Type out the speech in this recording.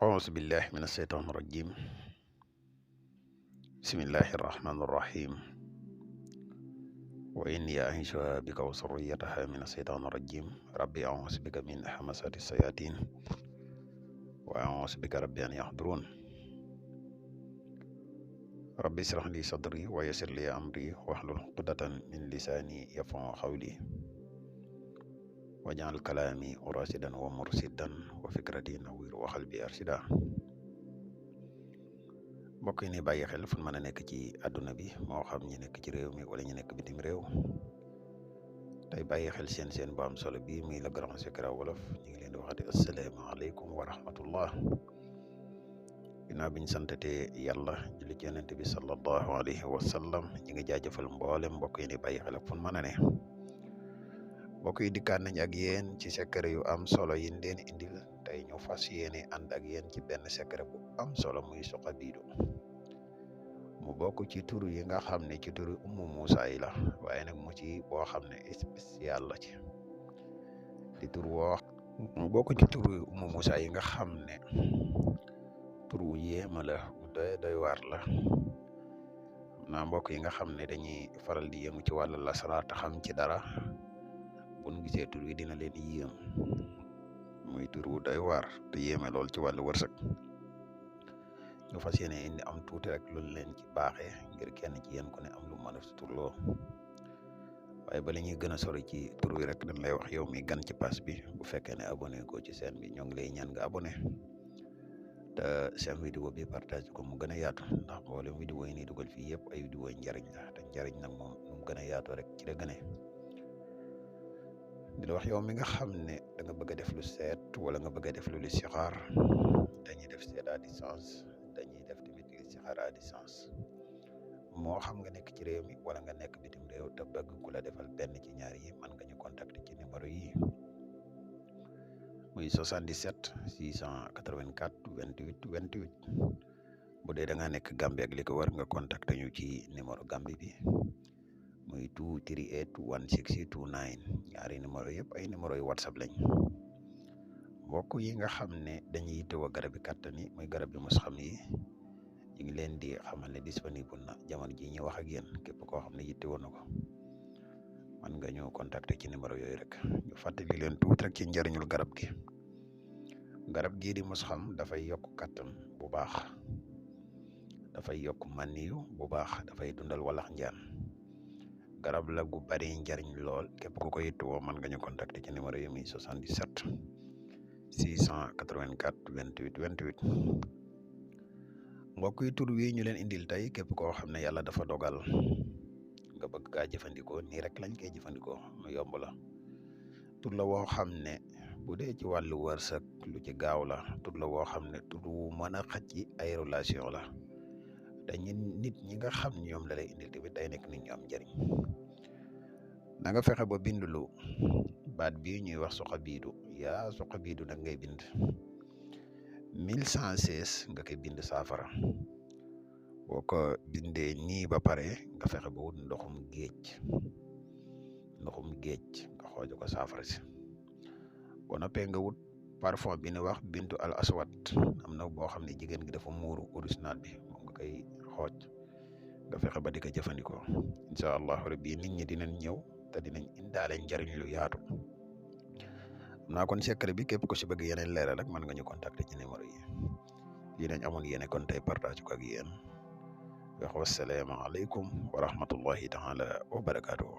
أعوذ بالله من الشيطان الرجيم. بسم الله الرحمن الرحيم. وإني أعيذها بك وذريتها من الشيطان الرجيم. ربي أعوذ بك من همزات الشياطين وأعوذ بك ربي أن يحضرون. ربي اشرح لي صدري ويسر لي أمري واحلل عقدة من لساني يفقهوا قولي واجعل كلامي راشدا ومرشدا وفكرتي نوير وقلبي أرشدا. mbokk yi ni bàyyi xel fu mën a nekk ci àdduna bi moo xam ñi nekk ci réew mi wala ñu nekk bitim réew tey bàyyi xel seen bu am solo bi muy Le Grand Secret Wolof ñu ngi leen di waxati asalaamaaleykum wa rahmatullah. ginnaaw bi ñu santatee yàlla julli ci yonent bi sallallahu alayhi wa sallam ñi ngi jaajëfal mboolem mbokk yi ni bàyyi xel fu mën a ne. mbokk yi dikkaat nañ ak yéen ci secret yu am solo yi leen indil tey ñu fas yéene ànd ak yéen ci benn secret bu am solo muy Soqabidu. mu bokk ci tur yi nga xam ne ci turu Ummu Muusa yi la waaye nag mu ci boo xam ne spécial la ci di tur woo mu bokk ci turu Ummu Muusa yi nga xam ne tur wu yéema la bu doy waar la. naa mbokk yi nga xam ne dañuy faral di yëngu ci wàllu lasaraar te xam ci dara bu nu gisee tur wi dina leen yéem muy tur wu doy waar te yéeme lool ci wàllu wërsëg. ñu fas yéene indi am tuuti rek loolu leen ci baaxee ngir kenn ci yéen ku ne am lu mën a turloo waaye bala ñuy gën a sori ci tur wi rek dañ lay wax yow mi gan ci pass bi bu fekkee ne abonné ko ci chaîne bi ñoo ngi lay ñaan nga abonné te seen vidéo bi partage ko mu gën a yaatu ndax mboolem vidéo yi ni dugal fii yëpp ay vidéo njariñ la te njariñ nag moom nu mu gën a yaatoo rek ci la gënee. di la wax yow mi nga xam ne da nga bëgg a def lu seet wala nga bëgg a def lu listixaar dañuy def seet à distance dañuy def tamit listixaar à distance moo xam nga nekk ci réew mi wala nga nekk bitim réew te bëgg ku la defal benn ci ñaar yi mën nga ñu contacter ci numéro yi muy 77 684 28 28 bu dee da nga nekk Gambie ak li ko war nga contacter ñu ci numéro Gambie bi muy 238 16029 ñaari numéro yëpp ay numéro yu WhatsApp lañ. mbokk yi nga xam ne dañuy yittewoo garab yi kàttan yi muy garab yi mos xam yi ñu ngi leen di xamal ne disponible na jamono ji ñu wax ak yéen képp koo xam ne yittewoo na ko man nga ñu contacter ci numéro yooyu rek. ñu fàttali leen tuuti rek ci njëriñul garab gi. garab gii di mos xam dafay yokk kàttan bu baax, dafay yokk maniyu bu baax, dafay dundal walax njaan. garab la gu bari njariñ lool képp ku ko yittewoo mën nga ñu contacter ci numéro yi muy 77 684 28 28. mbokk yi tur wi ñu leen indil tey képp koo xam ne yàlla dafa dogal nga bëgg kaa jëfandikoo nii rek lañ koy jëfandikoo mu yomb la. tur la woo xam ne bu dee ci wàllu wërsëg lu ci gaaw la. tur la woo xam ne tur wu mën a xaj ci ay relation la te nit ñi nga xam ñoom la lay indil tamit day nekk nit ñu am njëriñ. na nga fexe ba bindulu baat bii ñuy wax Soqabidu yaa Soqabidu nag ngay bind 1116 nga koy bind saafara. boo ko bindee nii ba pare nga fexe ba wut ndoxum géej nga xoojo ko saafara si. boo noppee nga wut parfum bi ni wax bintu al aswad am na boo xam ne jigéen gi dafa muuru original bi moom nga koy xooj nga fexe ba di ko jëfandikoo. incha allahu rabbi nit ñi dinañ ñëw te dinañ indaale njariñ lu yaatu. naa kon secret bi képp ko si bëgg yeneen leeral rek mën nga ñu contacter ci numéro yi. lii nañ amoon yéene kon tey partage ko ak yéen wax wasalaamaaleykum wa rahmatullahi taala wa barakaatuhu.